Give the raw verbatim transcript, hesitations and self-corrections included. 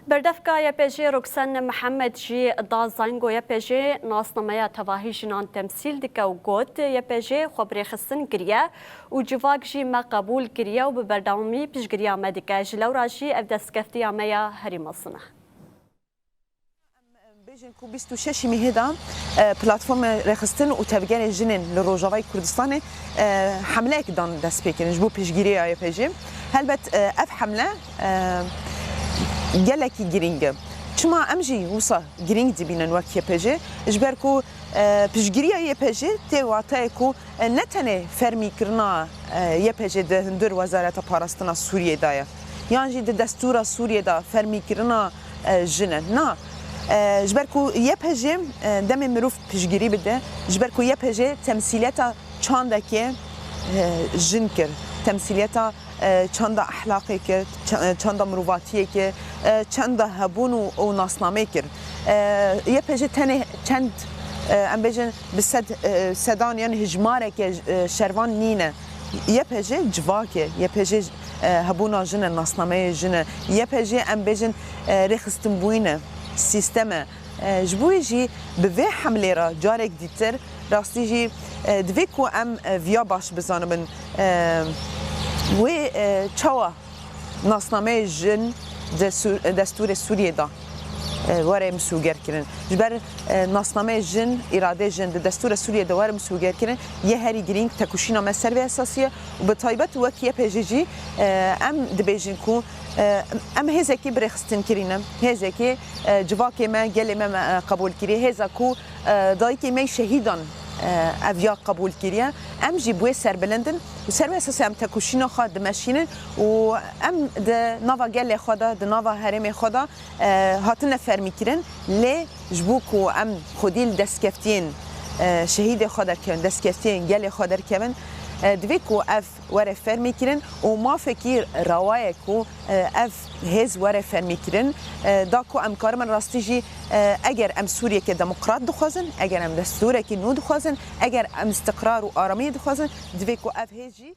Berdevka Y P G Roksen Mihemed jî da zango Y P G nasnameya tevahî jinan temsîl dike û got, Y P G xwe bi rêxistin kiriye û civak jî me qebûl kiriye û bi berdewamî piştgiriya me dike. Ji lewra jî ev destkeftiya me ya herî mezin e. Em bêjin ku bîst û şeş mîhê de, e, Platforma Rêxistin û Tevgerê Jinên li Rojavayê Kurdistanê, e, hemleyek dan destpêkirin ji bo piştgiriya Y P G. Helbet, e, ev hemle, e, gelekî girîng e. Çima em jî wisa girîng dibînin wek Y P G? Ji ber ku, e, piştgiriya Y P G tê wateyê ku, e, ne tenê fermîkirina, e, Y P G di hundir Wezareta Parastina Sûriyê de ye, yan jî di destûra Sûriyê de fermîkirina, e, jin e. Na, e, ji ber ku Y P G, e, demê mirov piştgirî bide, ji ber ku Y P G temsîliyeta çandekê, e, jin kir, temsîliyeta, e, çanda ehlaqê kir, ça-, e, çanda mirovatiyê kir, e, çanda hebûn û, û nasnamê kir. E, Y P G tenê çend, e, em bêjin bi sed, e, sedan yan hijmareke, e, şervan nîne. Y P G civak e, Y P G, e, hebûna jin e, nasnameyê jin e. Y P G em bêjin, e, rêxistinbûyîn e, sîstem e. E, ji bo wê jî bi vê hemlê re carek dîtir rastî jî, e, divê ku em, e, viya baş bizanibin, e, wê, e, çawa nasnameyê jin di Sûr-, destûrê Sûriyê de, e, were misûger kirin. Ji ber, e, nasnameyê jin, îradeyê jin di destûra Sûriyê de were misûger kirin, yê herî girîng tekoşîna me ser vê esasî ye û bi taybet wek Y P G jî, e, em dibêjin ku, e, em hêzekî bi rêxistin kirî ne. Hêzekî, e, civakê me, gelê me, me, e, qebûl kiriye. Hêza ku, e, dayikê me şehîdan, e, ev ya qebûl kiriye. Em jî bi wê serbilind in û ser wê esasê em tekoşîna xwe dimeşînin û em di nava gelê xwe de, di nava herêmê xwe de, e, hatine fermîkirin. Lê ji bo ku em xwedî li destkeftiyên, e, şehîdê xwe derkevin, destkeftiyên gelê xwe derkevin, e, divê ku ev were fermîkirin û mafekî rewa ye ku, e, ev hêz were fermîkirin, e, da ku em karibin rastî jî, e, eger em Sûriyeke demokrat dixwazin, eger em destûrekî nû dixwazin, eger em îstiqrar û aramiyê dixwazin, divê ku ev hêz jî